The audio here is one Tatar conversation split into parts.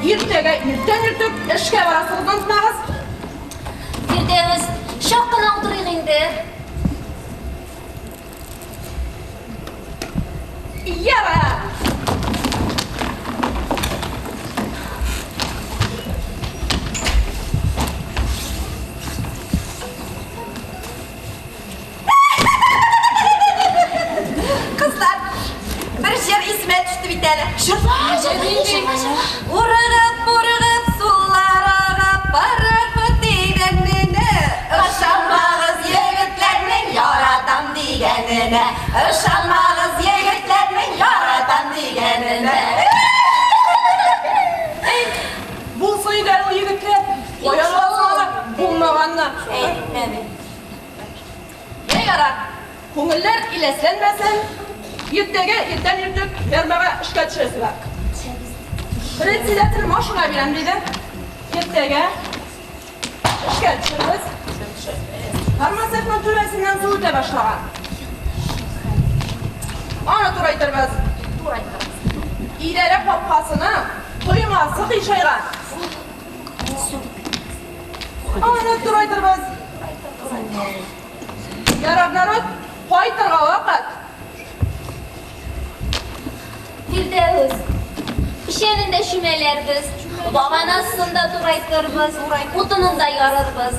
Иртәгә иртән иртүк эшкә барасыгызны онытмагыз. Фирдәвес, чак кына утырыйк инде. Ярар! Кызлар, бер җыр исемә төште бит әле. Җырла, җырла, җырла, җырла. Урыгып, урыгып, сулар ага, пароход дигәненә. Ышанмагыз егетләрнең яратам дигәненә. Ышанмагыз егетләрнең яратам дигәненә. Булсын иде әле ул егетләр. Каян аласың аны? Булмаганны. Әйтмәде. Йә ярар, күңелләр иләсләнмәсен, иртәгә иртән иртүк фермага эшкә төшәсе бар. Председатель машина бирәм диде. Иртәгә эшкә төшербез. Фармацевтның түбәсеннән су үтә башлаган. Аны турайтырбыз. Идарә капкасының коймасы кыйшайган. Аны турайтырбыз. Ярар, народ, кайтырга вакыт. Фирдәвес, печәнен дә чүмәләрбез, баганасын да турайтырбыз, утынын да ярырбыз.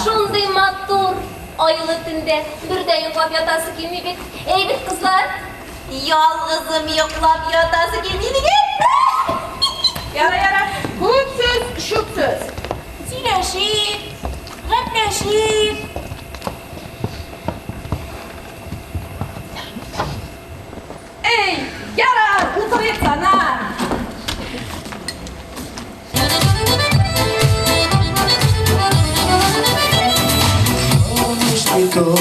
Шундый матур, айлы төндә бер дә йоклап ятасы килми бит. Әй бит, кызлар! Ялгызым йоклап ятасы килми диген. Ярар, ярар, күп сүз, чүп сүз. Сөйләшик, гәпләшик. Эй, ярар, утырыйк сана. Тормыш бит ул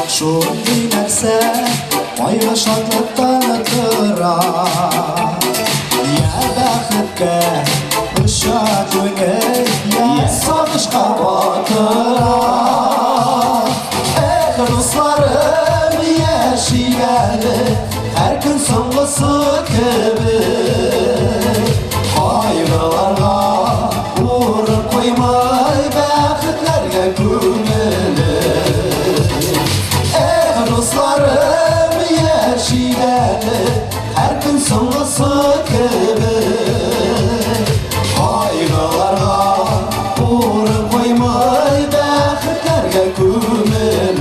шундый нәрсә, кайгы шатлыктан тора. Я бәхеткә оча күңел, я сагышка батыра. Эх, дусларым, яшик әле, һәр көн соңгысы кебек. Кайгыларга урын куймый, бәхетләргә күмелеп. Эх, дусларым, яшик әле, һәр көн соңгысы кебек. Кайгыларга урын куймый, бәхетләргә күмелеп.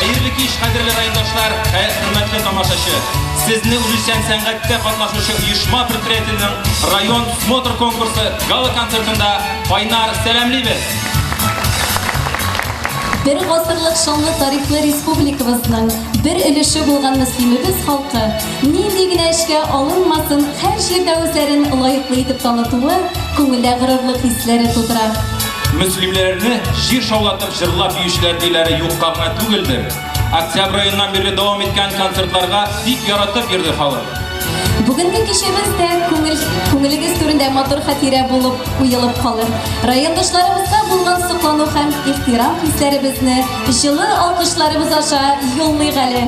Хәерле кич, кадерле райондашлар, хөрмәтле тамашачы. Сезне үзешчән сәнгатьтә катнашучы оешма предприятиенең район смотр конкурсы гала-концертында кайнар сәламлибез. Бер гасырлык шанлы тарихлы республикабызның бер өлеше булган Мөслимебез халкы нинди генә эшкә алынмасын, һәр җирдә үзләрен лаеклы итеп танытуы күңелдә горурлык хисләре тудыра. Мөслимләрне җир шаулатып җырлап биючеләр диләре юкка гына түгелдер. Октябрь аеннан бирле дәвам иткән концертларга бик яратып йөрде халык. Бүгенге кичәбез дә күңел, күңелегез түрендә матур хатирә булып уелып калыр. Райондашларыбызга булган соклану һәм ихтирам хисләребезне җылы алкышларыбыз аша юллыйк әле.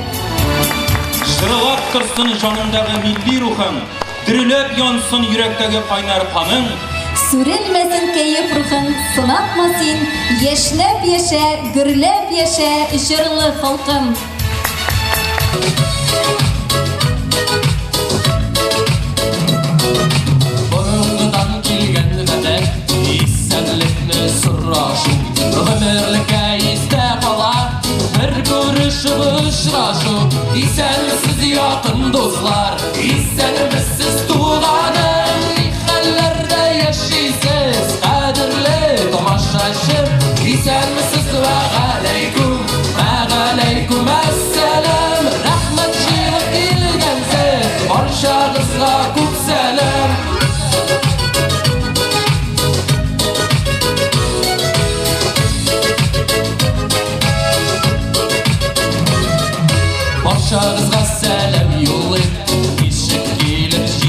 Җырлап торсын җаныңдагы милли рухың, дөреләп янсын йөрәктәге кайнар каның. Сүрелмәсен кәеф рухың, сынатма син, яшьнәп яшә, гөрләп яшә, җырлы халкым! Борынгыдан килгән гадәт, исәнлекне сорашу, гомерлеккә истә кала. Бер күрешеп очрашу, исәнмесез якын дуслар, исәнмесез туганым, ни хәлләрдә яшисез, кадерле тамашачым, исәнмесез вә галәйкүм, вә галәйкүм әссәлам, рәхмәт җыелып килгәнсез, барчагызга күп сәлам. Барчагызга сәлам юллыйм, ничек килеп.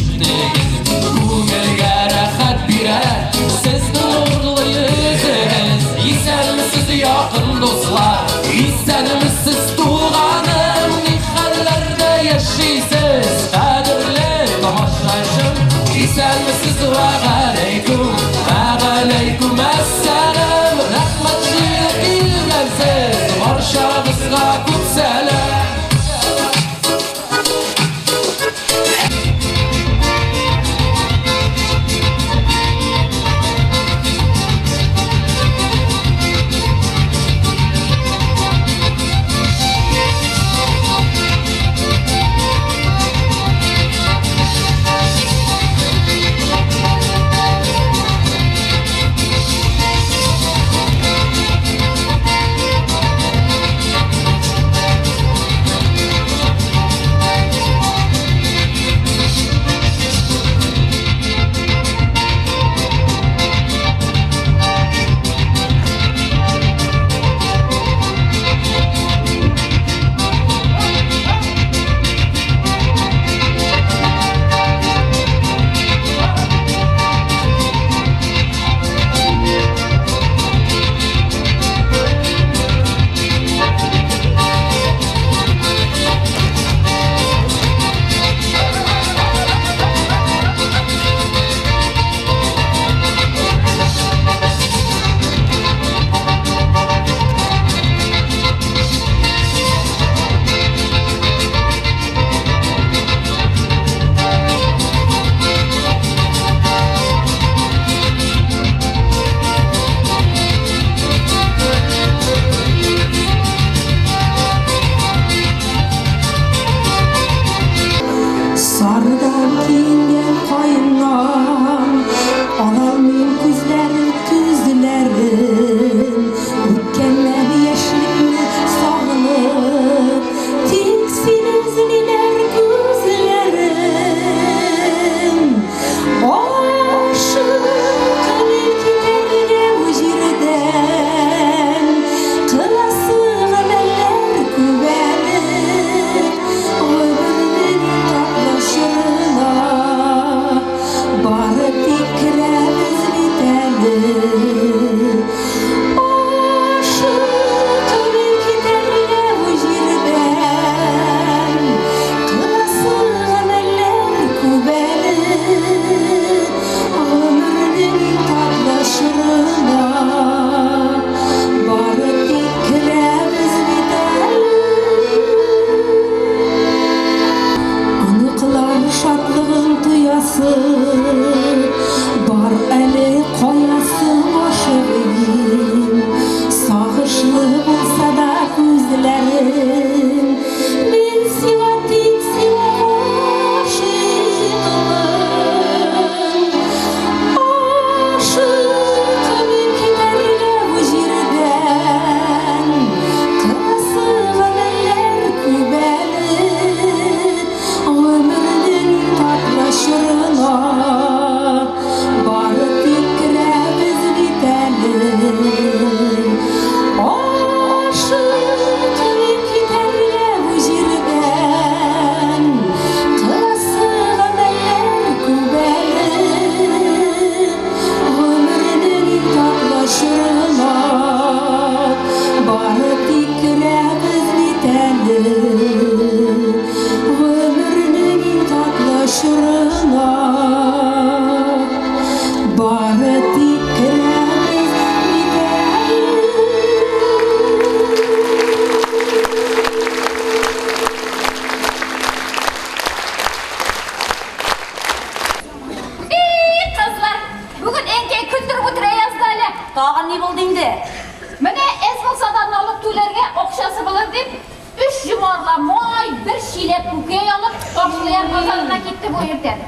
бер чиләк күкәй алып, Ташлыяр базарына китте бу иртән.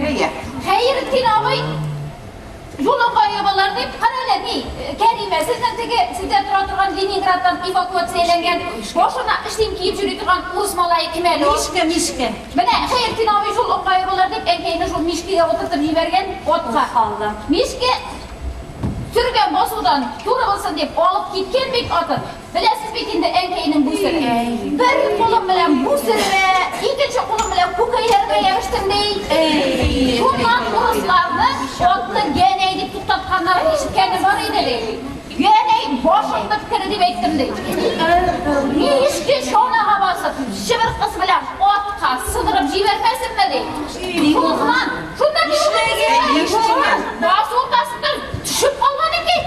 Әйе. Хәйретдин абый юл ыңгае булыр дип, кара әле, ни, Кәримә, сезнең теге сездә тора торган Ленинградтан эвакуацияләнгән, башына эшлим киеп йөри торган урыс малае кем әле ул? Мишка, Мишка. Менә Хәйретдин абый юл ыңгае булыр дип, әнкәйне шул Мишкегә утыртып җибәргән атка. Мишке сөргән басудан туры булсын дип алып киткән бит атын. Беләсез бит инде әнкәйнең бу серен. Бер кулым белән бу серемә, икенче кулым белән күкәйләргә ябештем, ди. Шуннан урысларны атны гәнәй дип туктатканнарын ишеткәнем бар иде, ди. Гәнәй башың беткере дип әйттем, ди. Мишке чанага басып, чыбыркысы белән атка сыдырып җибәрмәсенме, ди. Шуннан, шуннан нишләгән? Баш уртасында төшеп калган икән.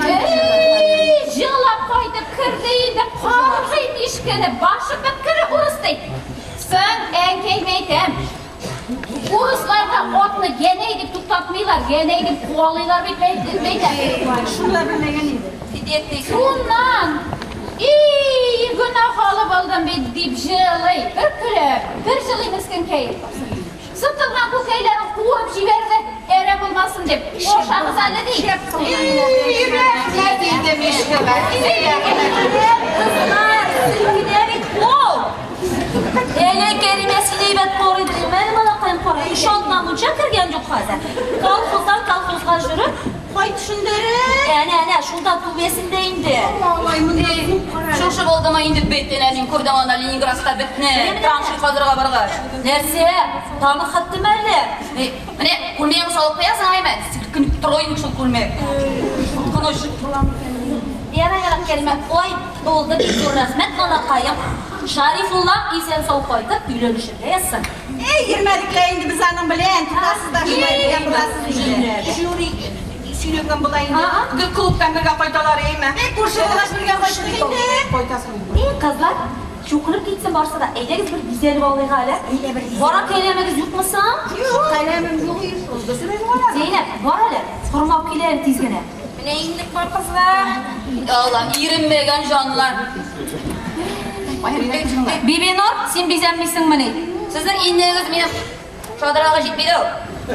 Эй, җылап кайтып керде инде, каргый мишкене, башы беткере урыс ди. Соң, әнкәй, мәйтәм, урысларда атны гәнәй дип туктатмыйлар, гәнәй дип куалыйлар бит, мәйтәм. Шуны да белмәгән инде. Шуннан, и, гөнаһ алып алдым бит, дип җылый, бер көлеп, бер җылый мескенкәй. Сытылган күкәйләрен куырып җибәрде, әрәм булмасын дип. Ашагыз әле, ди. Рәхмәт инде Мишкага. Кызлар, селкенә бит ул. Әле Кәримә син әйбәт карый белмәде, балакаем, кара. Өч атна мунча кергән юк хәзер. Колхоздан колхозга йөреп, Кайтышындыры. әнә, әнә, шунда түбәсендә инде. Малай, монда күп кара. Шушы булдымы инде бетен, ә мин күрдем аны Ленинградта бетне. Траншей казырга баргач. Нәрсә? Тамыр хаттымы әллә? Эй, менә күлмәгеңне салып куясың, әйме? Селкенеп тора инде шул күлмәк. Куркыныч. Ярар, ярар, Кәримә, ой, булды, бик зур рәхмәт, балакаем. Шарифулла исән-сау кайтып, өйләнешергә язсын. Эй, йөрмәдек лә инде без аның белән. Тотасыз да шулай дигән буласыз инде. Жюри сөйләгән була инде. Гел клубтан бергә кайталар, әйме? Эй, күрше булгач бергә кайттык инде. Кайтасың инде. Эй, кызлар, чукынып китсен барсы да. Әйдәгез бер бизәлеп алыйк әле. Әйдә бер бизәлеп. Кара кәләмегез юкмы соң? Юк, каләмем юк ич. Зәйнәп, бар әле, тормап кил әле тиз генә. Менә инде бар кызлар. Алла, иренмәгән җанлар. Бибинур, син бизәнмисеңмени? Сезнең иннегез минем шадрага җитми дә ул.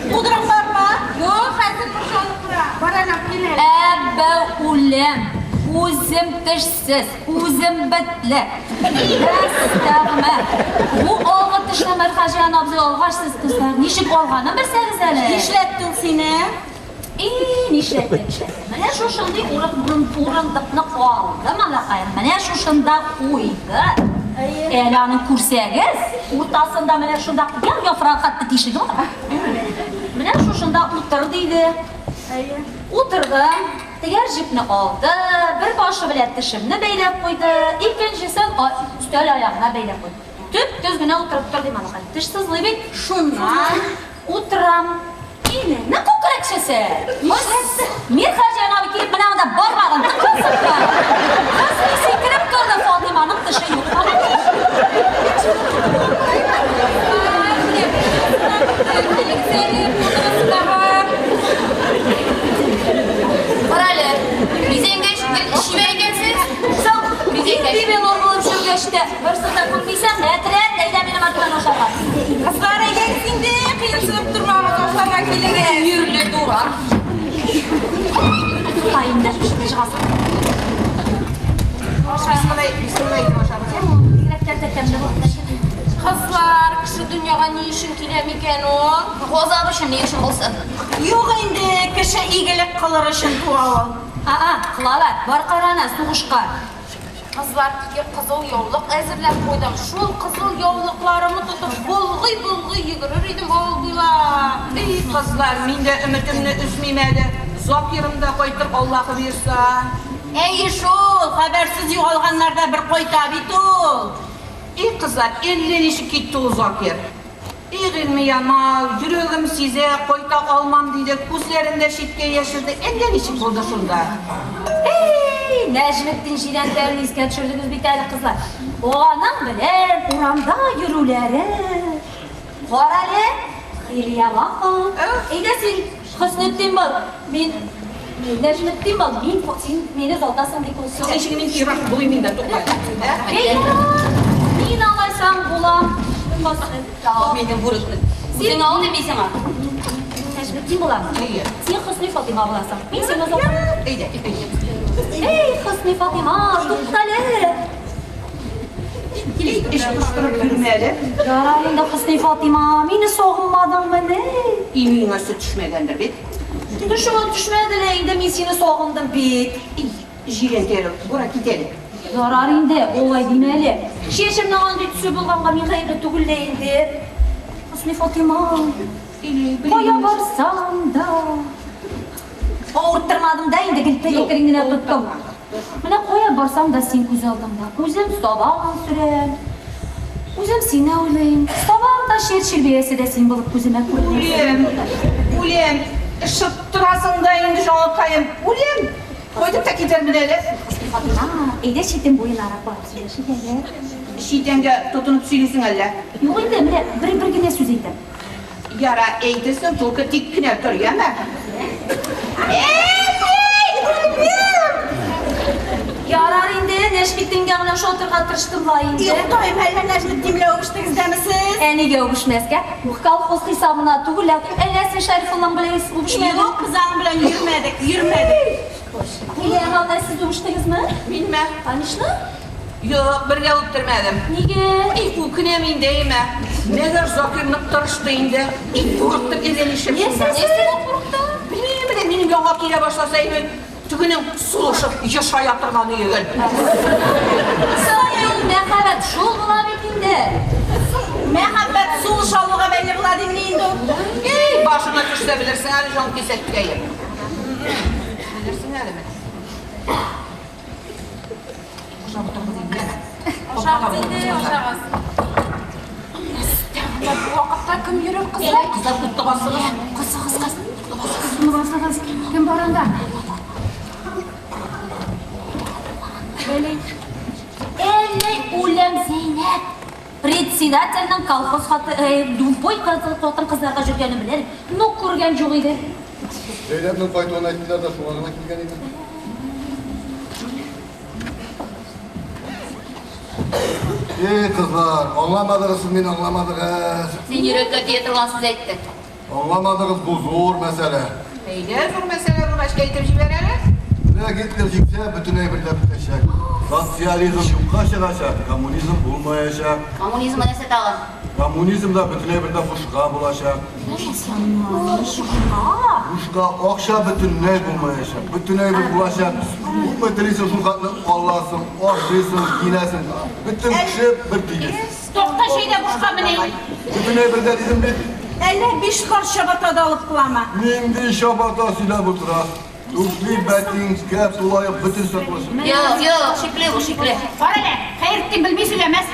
Пудраң бармы? Юк, хәзер борчалып тора. Бар әле, кил әле. Әбәү үләм. Үзем тешсез, үзем бетле. Әстәгъмә. Бу алгы тешне Мәрхәҗан абзый алгач, сез кызлар ничек алганын белсәгез әле. Нишләтте ул сине? И, нишләтте, нишләтте. Менә шушындый урындыкны алды малакаем. Менә шушында куйды. Әле аны күрсәгез, уртасында менә шунда куян яфрак хәтта тишеге бар. Менә шушында утыр диде. Утырдым. Тегәр җепне алды, бер башы белән тешемне бәйләп куйды, икенчесен өстәл аягына бәйләп куйды. Төп-төз генә утырып тор ди малакай. Теш сызлый бит. Шуннан Утырам. Инәне күкрәкчесе. Мирхаҗан абый килеп менә монда бармагын тыккансыңмы? Кыз ни сикереп торды, Фатыйманың теше юк. Кара әле, бизәнгәч, гел чибәр икәнсез. Соң, Бизәнгәч. Бибинур булып йөргәч тә, берсен дә күрмисең, әтрәт, әйдә минем арттан ашарга. Кызлар, әйдәгез инде, кыенсынып тормагыз, ашарга килегез. Йөрле дурак. Тукта инде, чыгасың. Бисмилла, бисмилла әйтеп ашабыз. Бигрәк тә тәмле булды. Кызлар, кеше дөньяга ни өчен килә микән ул? Газап өчен ни өчен булсын? Юк инде, кеше игелек кылыр өчен туа ул. А-а, кылалар, бар карана, сугышка. Кызлар, ике кызыл яулык әзерләп куйдым. Шул кызыл яулыкларымны тотып болгый-болгый йөгерер идем авыл буйлап. Эй, кызлар, мин дә өметемне өзмим әле. Закирым да кайтыр, Аллаһы бирса. Әйе шул, хәбәрсез югалганнар да бер кайта бит ул. Эй, кызлар, әллә ничек китте ул Закир. Эй, Гыйльмиямал, йөрәгем сизә, кайта алмам диде, күзләрен дә читкә яшерде. Әллә ничек булды шунда. Эй, Нәҗметдин җирәнтәрен искә төшердегез бит әле, кызлар. Аның белән урамда йөрүләре. Кара әле, Хәйриямал. Әйдә син, Хөснетдин бул. Мин Нәҗметдин бал, мин син мине озатасың бит ул. Соң ничек мин тираж булыйм инде, тукта. Әй, мин алайсам булам. Минем бурычны. Син ал дим сиңа. Нәҗметдин булам. Син Хөсни Фатыйма буласың. Мин сине озатам. Әйдә, әйдә. Эй, Хөсни Фатыйма, туктале. Эш кыштырып йөрмә әле. Ярар инде, Хөсни Фатыйма, мине сагынмадыңмыни? И миңа сөт төшмәгәндер бит. Төшүен төшмәде лә инде, мин сине сагындым бит. И, җирән бура кит әле. Ярар инде, олай димә әле. Чәчемнең андый төсе булганга мин гаепле түгел лә инде. Хөсни Фатыйма, кая барсам да. Авырттырмадым да инде, гел әкрен генә тоттым. Менә кая барсам да син күз алдымда. Үзем сабан сөрәм. Үзем сине уйлыйм. Сабан да черчил биясе дә син булып күземә күренәсең. Үләм, үләм. Шыттырасың да инде җаңакаем. Үләм. Кайтып та китәрмен әле. Фатыйма, әйдә читен буенарак барып сөйләшик әле. Читәнгә тотынып сөйлисең әллә? Юк инде, менә бер-бер генә сүз әйтәм. Яра, әйтерсең, только тик кенә тор, яме? Ярар инде, Нәҗметдингә генә ошатырга тырыштым ла инде. Юктайым, әллә Нәҗметдин белән үбештегез дәме сез? Ә нигә үбешмәскә? Колхоз хисабына түгел, әллә син Шәрифуллаң белән үбешмәдең? Юк, без аның белән йөрмәдек, йөрмәдек. Нигә анда сез үбештегезме? Минме? Конечно. Юк, бергә үптермәдем. Нигә? И, үкенәм инде, әйме. Мәгәр Закир нык тырышты инде. И, курыктым, әллә нишләп шунда. Нәрсәсеннән курыктың? Белмим, менә минем янга килә башласа, әйме, тегенең сулышы ешая торган егет. Соң ул мәхәббәт шул була бит инде. Мәхәббәт сулыш алуга бәйле була димени инде ул. Эй, башыңа төшсә белерсең әле, җан кисәткәем. Белерсең әле менә. Ашап утырдык инде. Ашагыз инде, ашагыз. Бу вакытта кем йөрер, кызлар? Кызлар, күпте басыгыз. Кызыгыз, кыз. Кызны басыгыз. Кем бар анда? Әллә үләм Зәйнәп. Председательнең колхоз хаты, любой хатын кызларга йөргәнен белер. Ну, күргән юк иде. Зәйнәпнең кайтуын әйттеләр дә шуңа гына килгән идем. Эй, кызлар, аңламадыгыз сез мине, аңламадыгыз. Син йөрәккә тия торган сүз әйттең. Аңламадыгыз, бу зур мәсьәлә. Әйдә, зур мәсьәлә булгач, әйтеп җибәр әле. Менә Гитлер җиңсә, бөтен әйберләр бетәчәк. Социализм юкка чыгачак, коммунизм булмаячак. Коммунизм нәрсә тагын? Коммунизм да бөтен әйбердә бушка булачак. Бушка акча бөтенләй булмаячак. Бөтен әйбер булачак. Күпме телисең, шул хәтле аласың, ашыйсың, киенәсең. Бөтен кеше бер тигез. Токта шәйдә бушка менә. Бөтен әйбердә дидем бит. Әллә биш пар чабата да алып кыламы? Нинди чабата сөйләп утыра. Туфли, бәтинкә, тулай бөтен сатылачак. Юк, юк, шикле бу, шикле. Кара әле, Хәйретдин белми сөйләмәс.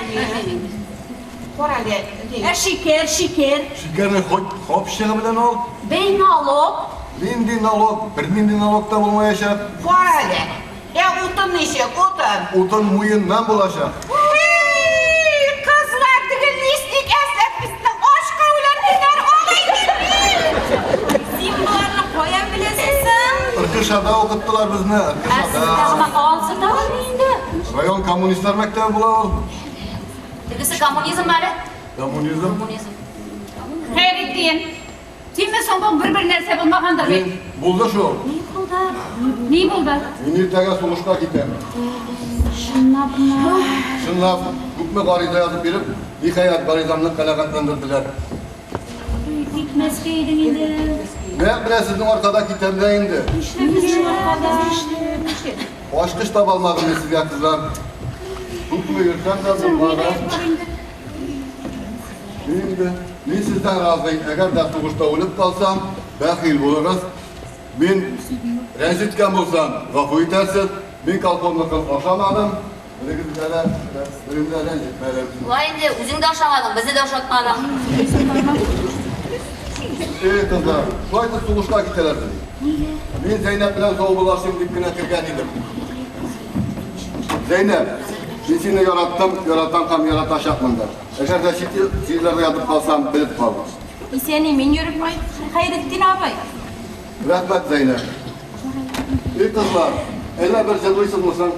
Кара әле, ди. Ә шикәр, шикәр. Шикәрне хоть капчыгы белән ал. Бей налог. Нинди налог, бернинди налог та булмаячак. Кара әле. Ә утын ничек, утын? Утын муеннан булачак. Эй, кызлар, теге лисник әсләп безнең ашка үләрләр, алай дими. Син боларны каян беләсең соң? Ыркышада укыттылар безне, Ыркышада. Ансы да инде. Район коммунистлар мәктәбе була ул. Тегесе коммунизм әле. Коммунизм. Коммунизм. Хәйретдин, синме соң бу бер-бер нәрсә булмагандыр бит? Мин булды шул. Ни булды? Ни булды? Мин иртәгә сугышка китәм. Чынлапмы? Чынлап, күпме гариза язып биреп, ниһаять гаризамны канәгатьләндерделәр. Китмәскә идең инде. Нәкъ менә сезнең аркада китәм дә инде. Нишләп безнең аркада? Ачкыч таба алмадым мин сезгә, кызлар. Күпме йөрсәм дә булмады. Инде мин сездән разый. Әгәр дә сугышта үлеп калсам, бәхил булыгыз. Мин рәнҗеткән булсам, гафу итәрсез. Мин колхозныкын ашамадым. Берегезгә дә, берегезгә дә рәнҗетмәдем. Болай инде үзең дә ашамадың, безне дә ашатмадың. Эй, кызлар, шулай итеп сугышка китәләр ди. Мин Зәйнәп белән саубуллашыйм дип кенә кергән идем. Зәйнәп, мин сине яраттым, яратам һәм яратачакмын да. Әгәр дә чит җирләрдә ятып калсам, белеп кал. Исән имин йөреп кайт, Хәйретдин абый. Рәхмәт, Зәйнәп. Эй, кызлар, әллә бер җырлыйсызмы соң?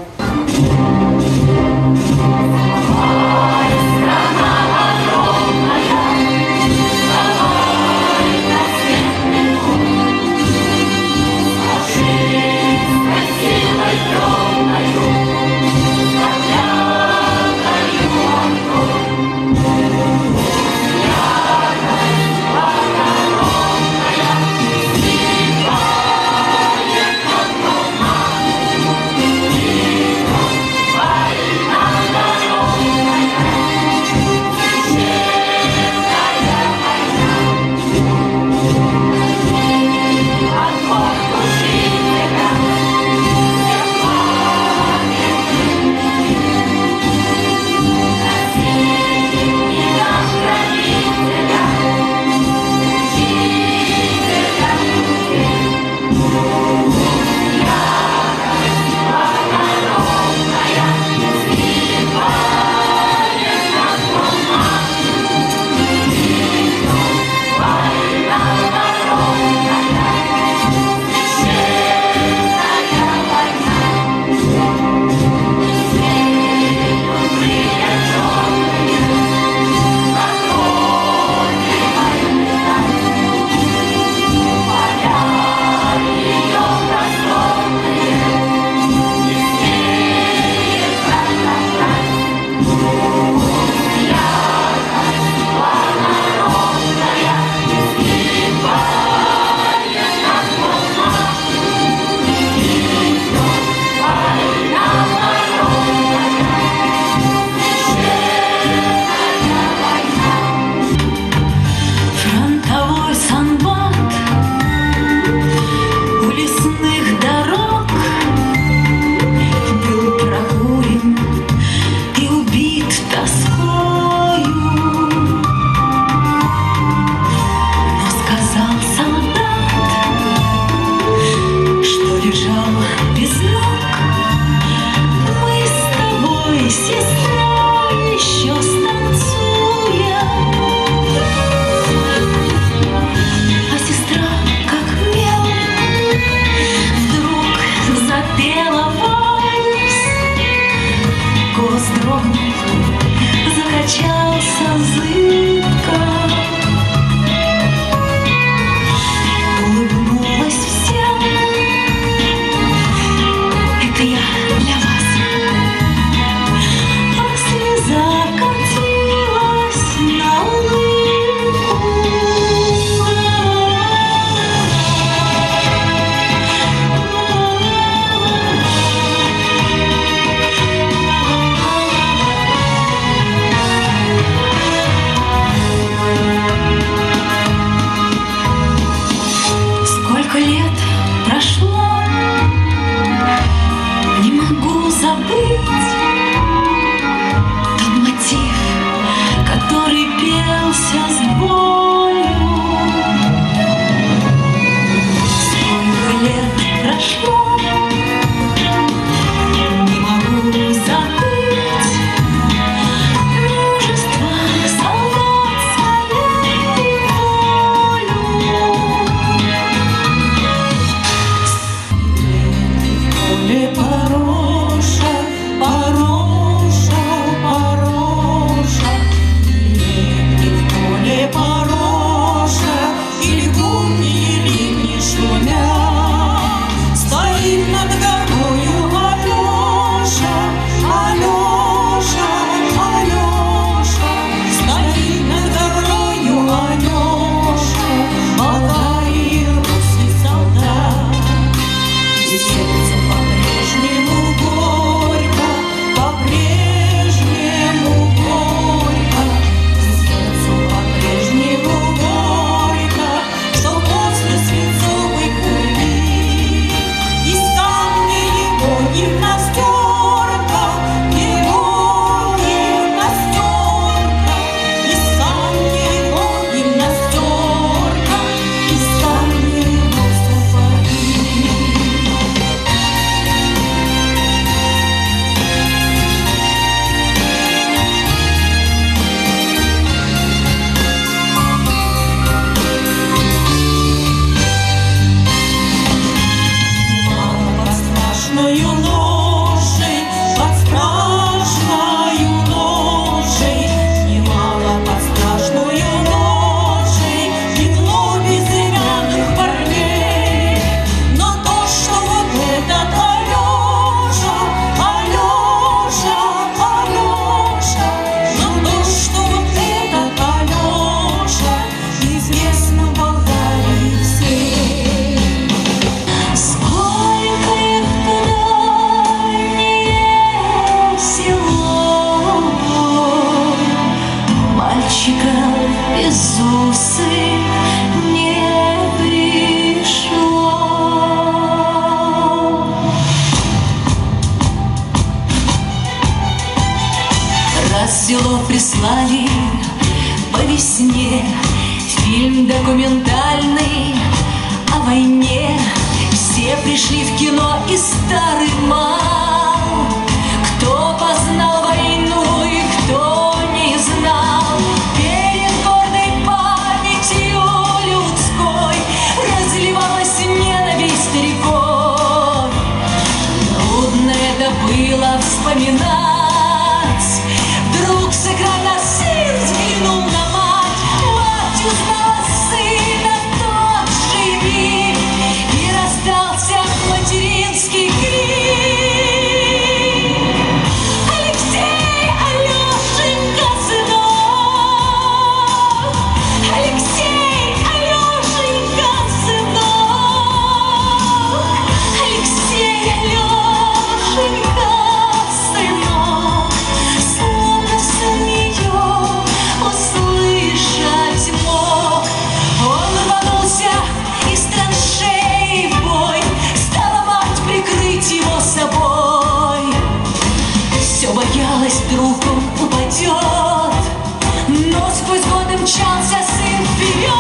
Прислали по весне фильм документальный о войне. Все пришли в кино, и старый мал. Кто познал войну и кто не знал. Перед гордой памятью людской разливалась ненависть рекой. Трудно это было вспоминать. Вдруг с экрана сын взглянул на мать. Мать узнала сына в тот же миг, и раздался материнский крик. Алексей, Алешенька, сынок! Алексей, Алешенька, сынок! Алексей, Алешенька, сынок! Словно сын ее услышать мог. Он рванулся из траншеи в бой, стала мать прикрыть его собой. Все боялась, вдруг он упадет, но сквозь годы мчался сын вперед.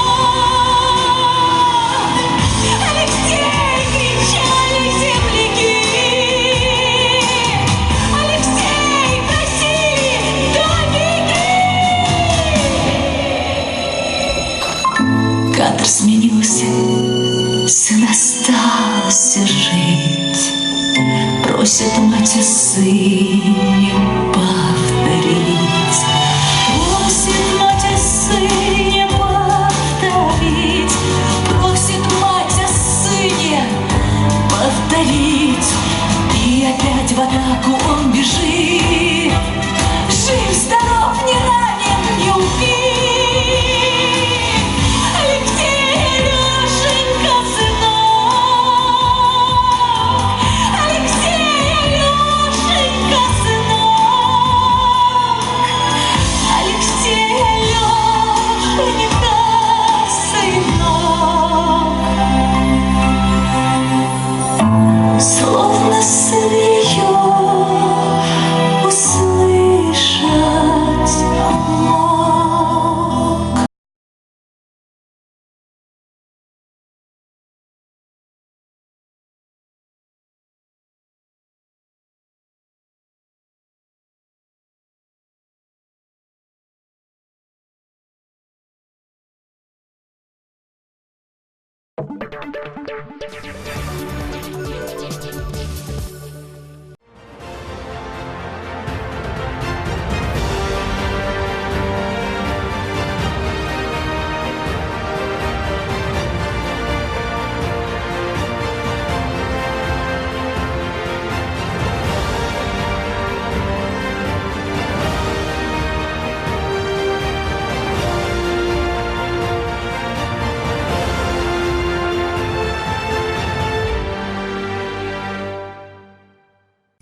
Алексей, кричали земляки! Алексей, просили, добеги! Кадр сменился, сын остался жить. Просит мать о сыне повторить. Просит мать о сыне повторить. Просит мать о сыне повторить. И опять в атаку он бежит. Жив, здоров, не ранен, не убит. Алексей, Алешенька, сынок! Алексей, Алешенька, сынок! Алексей, Алешенька, сынок! Словно сын ее услышать мог.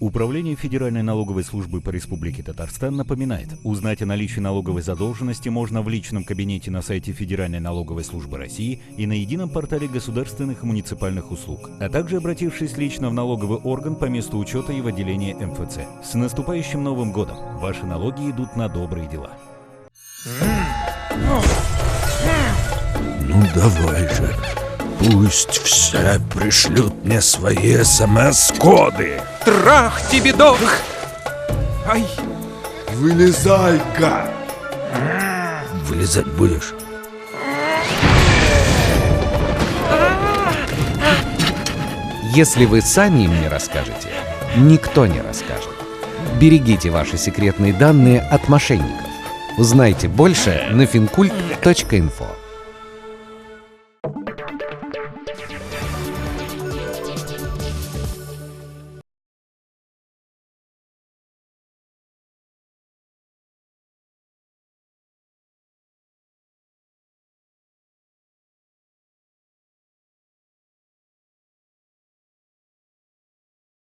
Управление Федеральной налоговой службы по Республике Татарстан напоминает, узнать о наличии налоговой задолженности можно в личном кабинете на сайте Федеральной налоговой службы России и на едином портале государственных и муниципальных услуг, а также обратившись лично в налоговый орган по месту учета и в отделение МФЦ. С наступающим Новым годом! Ваши налоги идут на добрые дела. Ну давай же, пусть все пришлют мне свои смс-коды. Трах тебе, док! Ай! Вылезай, гад! Вылезать будешь? Если вы сами им не расскажете, никто не расскажет. Берегите ваши секретные данные от мошенников. Узнайте больше на fincult.info.